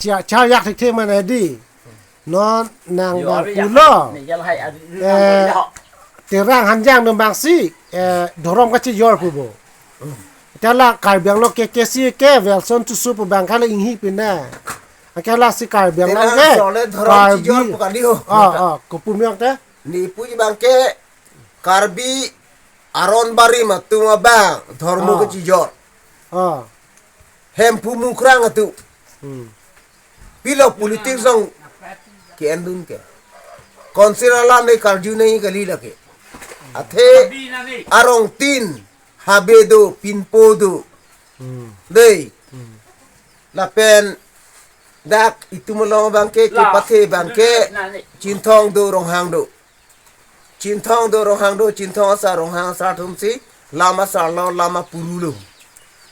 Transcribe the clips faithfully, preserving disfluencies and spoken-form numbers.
Cha, cha yak thekthe mane di. Non nang Yo, bang ari yak pulo. Ne jal hai ari Eh, yak. Terang Hanjang atum abang si, eh, dhorom kachijor pu bo. Tala Karbi Anglong K K C ke Welson Tisso pu abang kali inghi pina. Akala si Karbi Anglong Terang ke. Sole dhorom Karbi. Chijor pu kali ho. Ah, ah, kopi miyok te. Ne puji abang ke Karbi aron barim atum abang dhormo Ah. kachijor. Ah. Hemphu Mukrang atum. Hmm. Pilo politics along ke-endun ke. Council alam de karju nai kali lake. Athe arong tin Habe do, Pinpo do. Hmm. Dei. Hmm. Lapen dak itum along abang ke La. kepathe abang ke Nani. Chinthong do, Ronghang do. Chinthong do, Ronghang do, Chinthong asar, Ronghang asar atum si lam asarlo, lam apuru lo.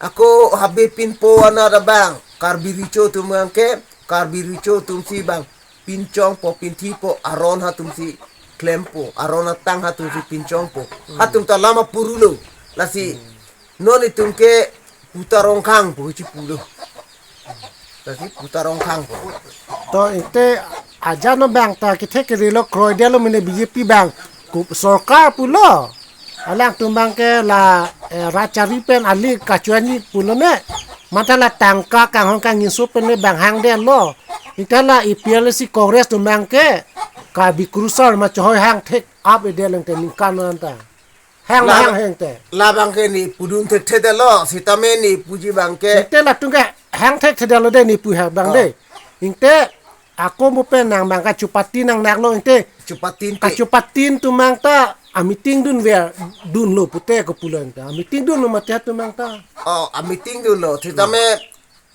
Ako Habe Pinpo anat abang Karbi Recho atum abang ke, Karbi Recho atum si abang pinchongpo, pinthipo, aron atum si klempo, aron atang atum si pinchongpo. Atum ta lam apuru lo. Lasi non itum ke Puta Rongkhang pu chipu lo. Lasi Puta Rongkhang pu. To ite ajan abang ta kethek kere lo, kroidetlo mene B J P abang ku sorkar pulo. Alangtum abang ke la, eh, rat chari pen ali kachuani pulo ne. Mate la tangka kanghon kangjinso pen ne abang hangdetlo. Ita la A P H L C Congress atum abang ke Karbi Kurusar ma chohoi hang thek ap-edetlo te ningkan anta. Hang la, hang hang te. Labang ke ne pudun thekthedetlo, sitame ne puji abang ke. Te latum ke hang thekthedetlo de ne pu ha abang Oh. de. Ingte ako mo pen nang abang kachupatin nang naklo ingte. Chupatin te. Kachupatin atum abang ta a-meeting dunver dunlo pute ko pulo ingte. A-meeting dunlo mate atum abang ta. Oh, a-meeting dunlo. Sitame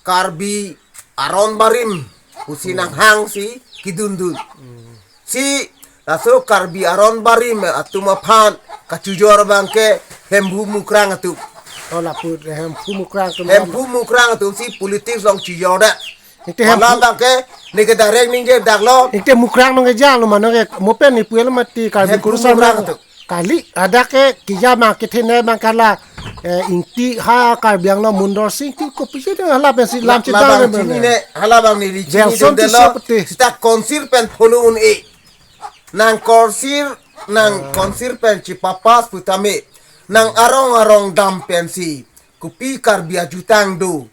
Karbi aron barim pusi nanghang si kidundun. Si laso Karbi aron barim atum aphan kachijor abang ke Hemphu Mukrang atum. Oh, lapu Hemphu Mukrang atum. Hemphu Mukrang atum si politics along chijor da. Ingte Hemphu Malam abang ke ne ke direct ningjedaklo. Ingte Mukrang nong ke jalo ma nong ke mo pen ne puel mati Karbi Hemphu Kurusar Mukrang abang. atum. Kali, hadak ke kija abang kethe ne abang kala, eh, Ingti ha Karbi Anglong Mundor Sing Ingti kopi si dang hala pensi lam La-, chedang labang le chini bang. ne, halabang ne ri chini Gelson dundelo, Tisso pute. Sita council pen follow un-e. Nang council, nang Ah. council pen chipapass putame. Nang arong arong dam pensi. Kopi Karbi ajutang do.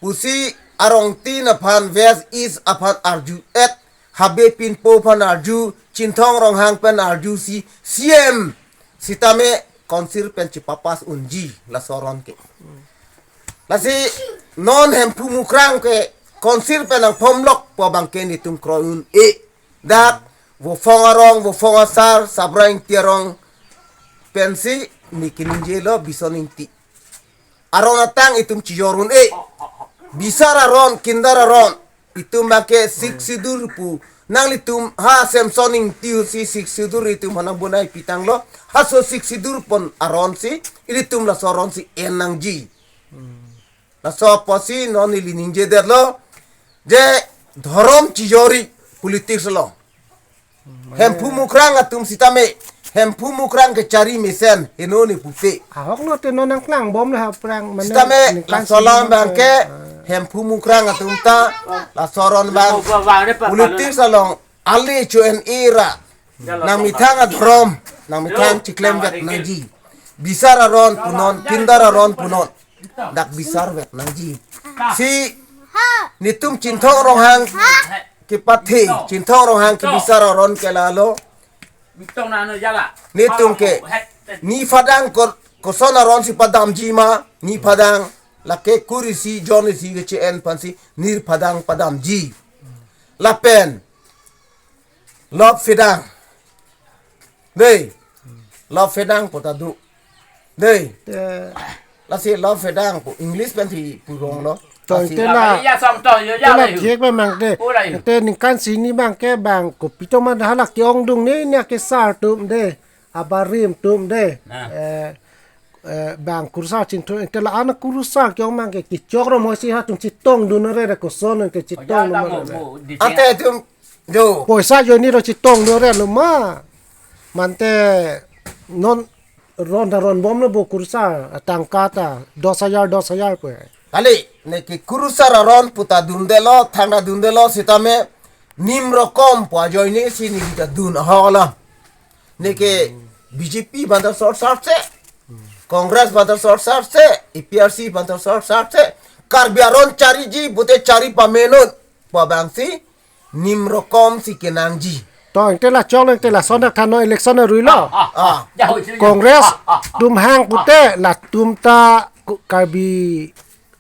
Pusi arong tin aphan West East aphan arju-et, Habe Pinpo aphan arju, Chinthong Ronghang pen arju si C M sitame council pen chipapass unji laso aron ke. Lasi non Hemphu Mukrang ke council pen nangphomlok pu abang ke netum kroi un-e. Dak Vopha arong, Vopha asar, Sabra Ingti arong pensi ne keningjelo Bison Ingti. Aron atang itum chijor un-e. Bisar aron, Kindar aron. Itum abang ke Sixth Schedule pu. Nanglitum ha Semson Ingti si Sixth Schedule itum hanang bonai pitanglo. Haso Sixth Schedule pon aron si, ilitum laso aron si en nangji. Laso apotsi non ili ningjedetlo. Je dhorom chijor-i politics along. Hemphu Mukrang atum sitame, Hemphu Mukrang kechari mesen, heno ne pupe. Ahok no te non nangklangbom le ha prang mane Sitame, ningkan laso alam sini abang ke, ah. Hemphu Mukrang atum ta, laso aron abang, Politics along, ali chu en ira. Nangmethang adhorom, nangmethang chiklemvek nangji. Bisar aron punon, Kindar aron punon. Dak bisarvek nangji. Si, netum Chinthong Ronghang kepathe, Chinthong Ronghang kebisar aron ke lalo. Netum ke, ne phadang ko-, koson aron si padamji ma, ne phadang, lake kur isi, jon isi keche-en aphansi, ne phadang padamji. Lapen, Lop Phedang. Dei. Lop Phedang pu ta do. Dei. Te Lasi Lop Phedang pu English pen si purong lo. To Lasi ite la, Iya song to yo ite ya la le. Thiek ba mang de. Ora yu. Ite ningkan sini abang ke abang kopi to ma hala ke-ongdung ne ne kesar atum de. Abarim atum de. Nah. Eh, eh, abang Kurusar Chinthong, ite la-an Kurusar ke-ong abang ke kechok rom ho si ha atum chetongdun re re koson ke chetongdun re. Ante atum Jo. Poisa ajoine lo chetongdun re lo ma. Mante non ron ta ronbomlo bo Kurusar, atangka ta dos hajar, dos hajar pu. Kali, neke kurusar aron puta dundelo, thangta dundelo, sitame nim rokom pu ajoine si neke ta dun ahok alam. Neke B J P bantar sor sarse, Congress bantar sor sarse, A P R C bantar sor sarse, Karbi aron chariji pute chari pamenon pu abangsi nim rokom si kenangji. To, ingte la chong, ingte lason thano election arui lo. Ah, Congress atum hang pute latum ta ku-, Karbi,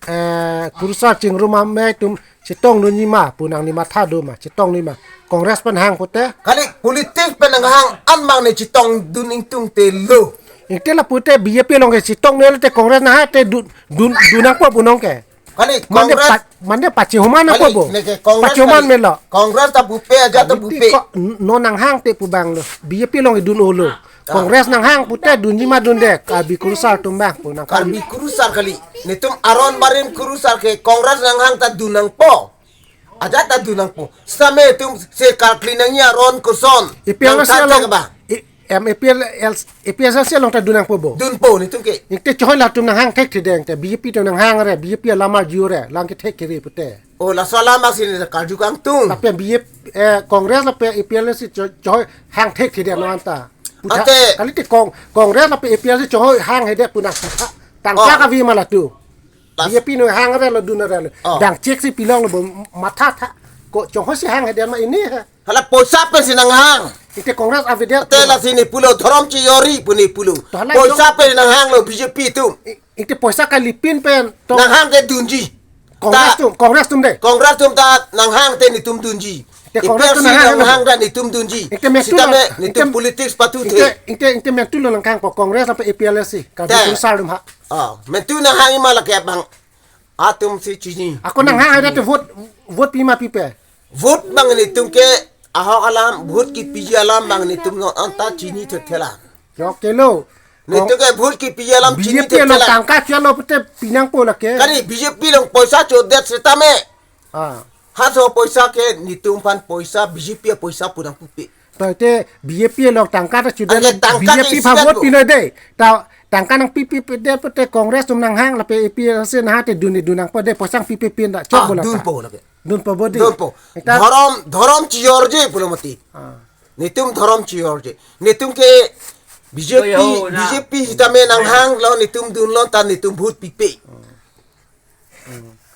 eh, kurusar chingrum amei atum chetongdunji ma pu nangli matha do ma, chetongdun ma. Congress pen hang pute. Kali politics pen nanghang an mang ne chetongdun ingtungte lo. Ingte la pute B J P along ke chetongdun te Congress nanghang te dun, dun, dun nangpo pu nong ke. Kali Mande Congress pa-, mande pachihuman nangpo kali bo. Neke Congress pachihuman kali melo. Congress ta pupe aja ta pupe. Ko n-, non nanghang te pu abang lo. B J P along dun olo. Ah. Congress nanghang pute dunji ma dunde. Karbi kurusar atum abang pu nang Karbi kurusar kali. Netum aron barim kurusar ke Congress nanghang ta dun nangpo. Aja ta dun nangpo. Sitame tum se karkli nangji aron koson. A P L C nang along, ba. I-, em, A P L, A P H L C along ta dun nangpo bo. Dunpo netum ke. Ingte chehoi latum nanghang thekthedeng te. B J P atum nanghang re, B J P alam arju re, lang kethek kere pute. O laso alam aksi ne karju kangtung. Tapi B J P, eh, Congress lapen A P L C cho-, chehoi hang thekthedeng non anta. Puta, ante. Kali te Cong-, Congress lapen A P L C chehoi hang hede pu nang puta. Tangka Oh. kavi ma latum. Las- B J P nanghang re lo dun re lo. Oh. Dang chek si pilong lo bo matha tha. Ko chonghoi si hang hede ma ini ha. Hala poisa pen si nanghang. Ingte Congress avedet. Te lasi ne pulo dhorom chejorji pu ne pulo. To hala Poisa pen nanghang lo B J P atum. I-, ingte poisa kalipin pen to Nanghang te dunji. Congress Ta- atum, Congress atum de. Congress atum ta nanghang te netum dunji. Te Congress atum A P L C nanghang nanghang lo. ta netum dunji. Ingte mentu Sitame lo, netum ingte politics pathu ingte, the. ingte, ingte mentu lo nangkang po Congress apa A P L C. Karbi Te. kurusar atum ha. Ah, mentu nanghang ima lake abang. Atum si chini. Ako nanghang ada te vote, vote pi ma pipe. Vote abang netum ke ahok alam, vote kepiji alam abang netum non anta chini thekthela. Yo kelo. Netum ke vote kepiji alam chini B J P along thekthela. tangka chalo pute pi nangpo lake. Kali B J P along poisa chodet sitame. Ah. Haso poisa ke netum aphan poisa B J P apoisa pu nangpupe. To te B J P along tangka ta chude Ante tangka B J P ke aphan isigat vote lo. pilo de. Ta tangka nangpipi pe de pute Congress atum nanghang lapen A P H L C nanghang te dun dun nangpo de poisa nangpipi pin da chok Ah, bola ta. dunpo lake. Dunpo bo de. Dunpo. Ekta Dhorom, dhorom chejorji pulo mati. Ah. Netum dhorom chejorji. Netum ke B J P, Yo, yo, na. B J P sitame nanghang lo netum dunlo ta netum vote pipe.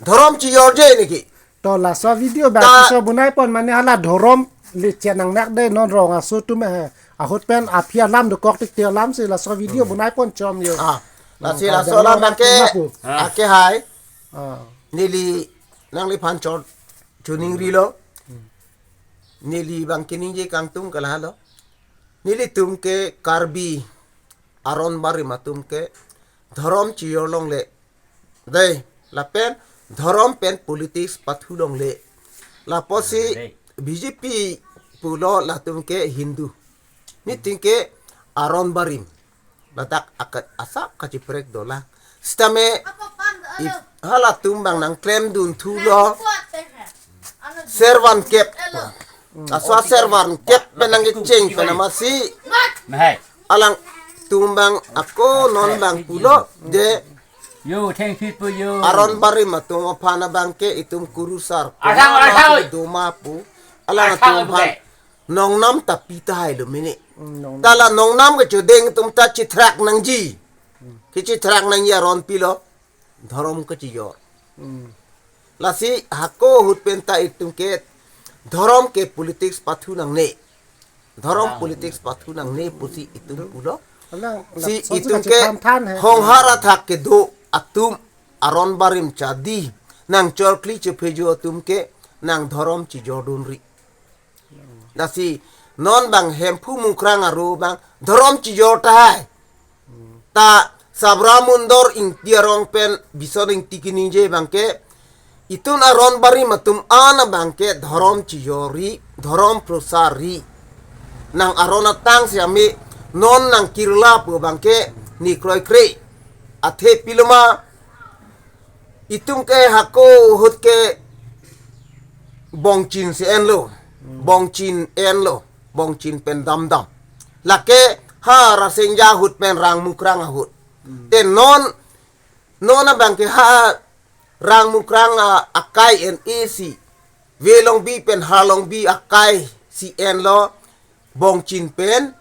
Dhorom chejorji neke. To laso video ba Ta- kiso bonai pon mane hala dhorom le chenang nak de non rong aso atum eh. Ahut pen aphi alam dokok tik te alam si laso video bonai pon chom yo. Ah, lasi Hmm, laso kadang alam lo abang ke, mapu. Ah. ake hai. Ah. Neli nangliphan chot chuning rilo. Neli abang keningje kangtung kalahalo. Nelitum ke Karbi aron barim atum ke dhorom chejor longle. Dei, lapen dhorom pen politics pathu longle. Lapusi Dei. B J P pulo latum ke Hindu. Netum ke aron barim. Ladak akat asap kachiprek dolang. Sitame i-, halatum abang nangklemdun thulo. Servan kep. Aswa servan kep pen nangkecheng pen amatsi. Mahai. Alangtum abang ako non abang pulo de Yo, thank you po yo. aron barim atum aphan abang ke itum kurusar. Asang, asang, oi. Doma pu. Alang Asang, atum aphan oi. nongnam ta pi tahai lo mene. Hmm, nongnam. Ta la nongnam kechedeng atum ta chithrak nangji. Kechithrak nangji aron pilo. Dhorom kechejor. Hmm. Lasi hako ahut pen ta itum ke dhorom ke politics pathu nangne. Dhorom Ah. politics pathu nangne pusi itum pulo. Alang, Si lason itum suka ke chithan than hai. honghar athak kedo atum aron barim chadi nangchorkli chephejo atum ke nang dhorom chejordunri. Lasi non abang Hemphu Mukrang aro abang dhorom chejor tahai. Ta Sabra Mundor Ingti arong pen Bison Ingti keningje abang ke itum aron barim atum an abang ke dhorom chejorri, dhorom prosarri. Nang aron atang si ame non nang kirla pu abang ke ne kroikre. Athe pilo ma itum ke hako ahut ke bongchin si enlo. Hmm. Bongchin enlo. Bongchin pen damdam. Lake ha Rasinja ahut pen Rang Mukrang ahut. Hmm. Te non, non abang ke ha Prang Mukrang a-, akai en isi. Velongbi pen Harlongbi akai si enlo Bongchin pen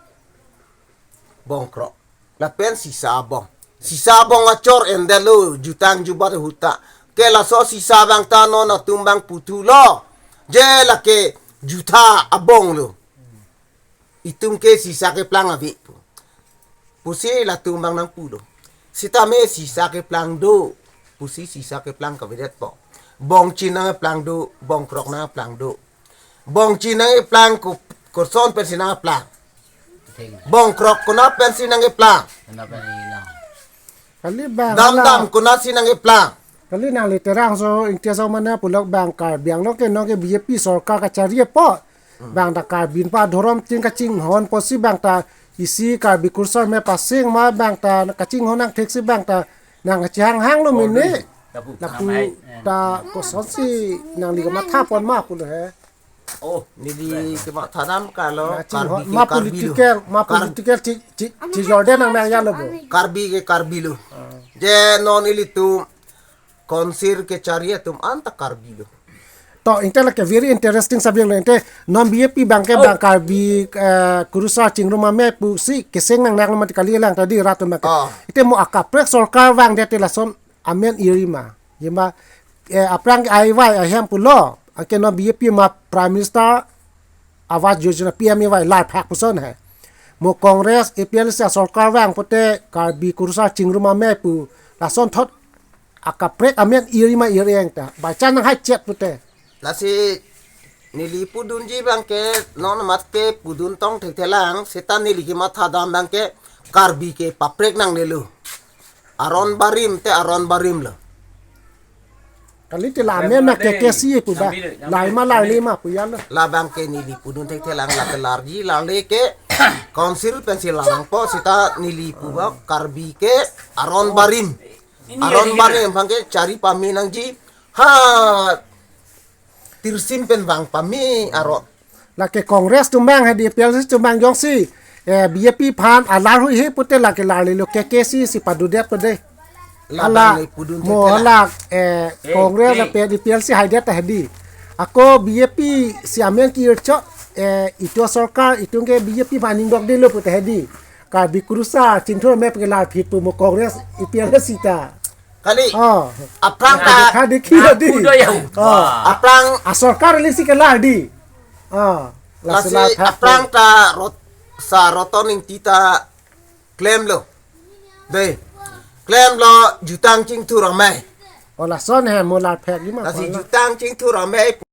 Bongkrok. Lapen Sisa abong. Sisa abong achor endetlo jutang jubat ahut ta. Ke laso Sisa abang ta non atum abang puthulo. Je lake jutha abong lo. Itum ke Sisa keplang ave pu. Pusi latum abang nangpulo. Sitame Sisa keplang do. Pusi Sisa keplang kavedetpo. Bongchin nangkeplang do, Bongkrok nangkeplang do. Bongchin nangkeplang ko, koson pensi nangkeplang. Bongkrok konat pensi nangkeplang. Kenapa hilang? Kali bang Dam hala. Dam konatsi nangkeplang. Kali nangli Terangso Ingti aso mane pulo bang Karbi Anglong ke nonke B J P sorkar kachari apot. Hmm. Bang ta Karbi pa dhorom tin kachinghon apotsi bang ta isi Karbi kurusar me pasing ma bang ta kachinghon nangthiksi bang ta nangkachihang hanglo mene. Lapu. Lapu ta kosonsi nangli kamathapon ma pulo he. Oh, neli kemathadam kalo. Nangchinghon Karbi ke ma Karbi lo. Political, ma Kar- political chi, chi, chi Jordan nang nang yalo bo. Karbi ke Karbi lo. Ah. Je non ilitum Council kechari atum anta Karbi lo. To, inte lake very interesting subject lo. Inte non B J P bang ke Oh. bang Karbi, eh, kurusar chingrum ame pusi keseng nang nang mati kali lang tadi rat atum bang ke. Oh. Inte mo akaprek sorkar vangdet te lason amen iri ma. Yema, eh, aphrang A Y Y ahem pulo. Anke non B J P ma Prime Minister Awas Yojana P M A Y larphak puson he. Mo Congress A P H L C asorkar vang pute Karbi kurusar chingrum ame pu. Lasonthot akaprek amen iri ma iri eng ta. By chance nanghai chet pute. Lasi neli pudunji bang ke non amat ke pudun tong thekthelang seta neli kemathadam bang ke Karbi ke paprek nangnelo. Aron barim te aron barim lo. Kali te la amen ma ke ke si pu ba. Lai ma lai le ma pu ya lo. Labang ke neli pudun thekthelang la ke larji larle ke Council pensi larangpo seta neli pu ba Karbi ke aron barim. Aron barim bang ke chari pame nangji. Ha, tirsim pen vang pame aron. Lake Congress atum bang hedi A P H L C atum bang jongsi, eh, B J P aphan alar hui he pute lake larlelo ke ke si si padudet pede. Labang hala, le pudun mo thekthelang. Hala, eh, eh, Congress eh. Lapen A P H L C haidet ta hedi. Ako B J P si amen ki-ircho, eh, itum asorkar, itum ke B J P aphan ningdok delo pute hedi. Karbi kurusar chingrum ame pu ke larphit pu mo Congress A P H L C ta. Kali. Oh. Aphrang ta. Kadi kilo di. Kudo ya. Oh. Wah. Aphrang. Asorkar ili si kelar di. Oh. Lasi la aphrang ta rot sa Roton Ingti ta klemlo. Dei. Klemlo jutang chingthur amei. Oh, lason he mo larphek di ma. Lasi jutang chingthur amei.